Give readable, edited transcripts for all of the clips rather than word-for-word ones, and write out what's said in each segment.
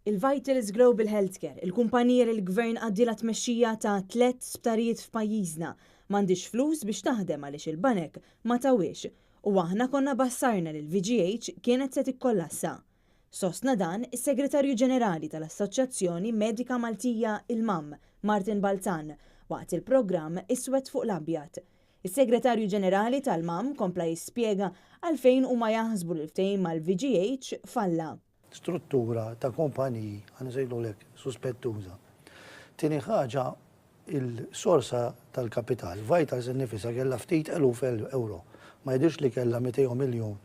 Il-Vitals Global Healthcare, il-kumpanija li l-Gvern għaddielha t-tmexxija ta' tlett sptarijiet f'pajjiżna, m'għandhiex flus biex taħdem għaliex il-banek ma tawhiex u aħna konna bassarna li l-VGH kienet se tikkollassa. Sostna dan is-Segretarju Ġenerali tal-Assoċjazzjoni Medika Maltija, il-MAM, Martin Balzan, waqt il-programm Iswed fuq l-Abjad. Is-Segretarju Ġenerali tal-MAM kompla jispjega għalfejn huma jaħsbu li l-ftehim mal-VGH falla. Struttura ta' kumpaniji, ħa nsejħlulek, suspettuża. Tieni ħaġa, il-sorsa tal-kapital, Vitals innifisha kellha ftit eluf ewro, ma jidhirx li kellha 200 miljun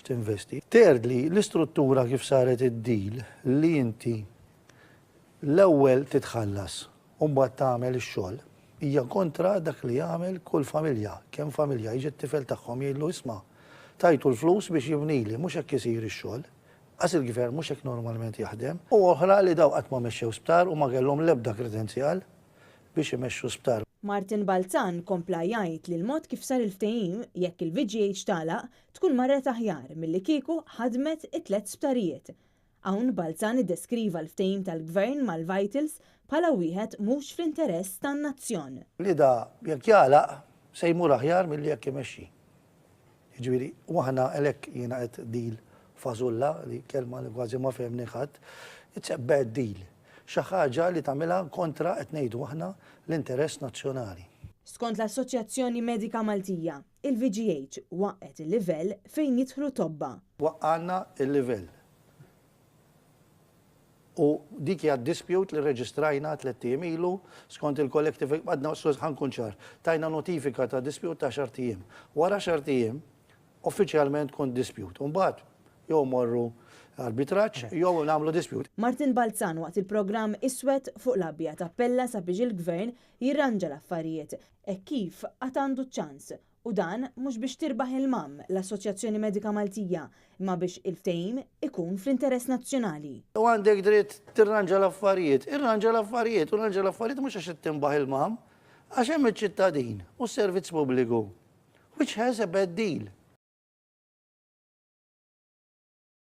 x'tinvesti. Thirdly, l-istruttura kif saret id-deal li inti l-ewwel titħallas u mbagħad tagħmel ix-xogħol, hija kontra dak li jagħmel kull familja, kemm familja jiġi t-tifel tagħhom jgħidlu isma' tajtu l-flus biex jibnili, mhux hekk isir ix-xogħol. Qas il-gvern mhux hekk normalment jaħdem. U oħra li dawn qatt ma mexxew sptar u ma kellhom l-ebda kredenzjal biex imexxu sptar. Martin Balzan kompla jgħid li l-mod kif sar il-ftehim, jekk il-VGH tagħlaq, tkun marret aħjar milli kieku ħadmet it-tlett sptarijiet. Hawn Balzan iddeskriva l-ftehim tal-Gvern mal-Vitals bħala wieħed mhux fl-interess tan-nazzjon. Li da jekk jagħlaq se jmur aħjar milli jekk imexxi. Jiġifieri, u aħna għalhekk jiena qed deal fażulla, li kelma li kważi ma fehmni ħadd, it's a bad deal. Xi ħaġa li tagħmilha kontra qed ngħidu aħna l-interess nazzjonali. Skont l-Assoċjazzjoni Medika Maltija, il-VGH waqqgħet il-livell fejn jidħlu tobba. Waqqgħalna l-livell. U dik hija dispute li rreġistrajna tlett ijiem ilu skont il-collective, għadna, ħa nkun ċar, tajna notifika ta' dispute ta' għaxart ijiem. Wara għaxart ijiem, uffiċjalment tkun dispute. U mbagħad jew morru arbitraġġ jew nagħmlu dispute. Martin Balzan waqt il-programm Iswed fuq l-Abjad appella sabiex il-Gvern jirranġa l-affarijiet hekk kif għad għandu ċ-ċans U dan mhux biex tirbaħ il-MAM, l-Assoċjazzjoni Medika Maltija, imma biex il-ftehim ikun fl-interess nazzjonali. U għandek dritt tirranġa l-affarijiet. Irranġa l-affarijiet, u rranġa l-affarijiet mhux għax qed tinbaħ il-MAM, għax hemm iċ-ċittadin u s-servizz pubbliku, which has a bad deal.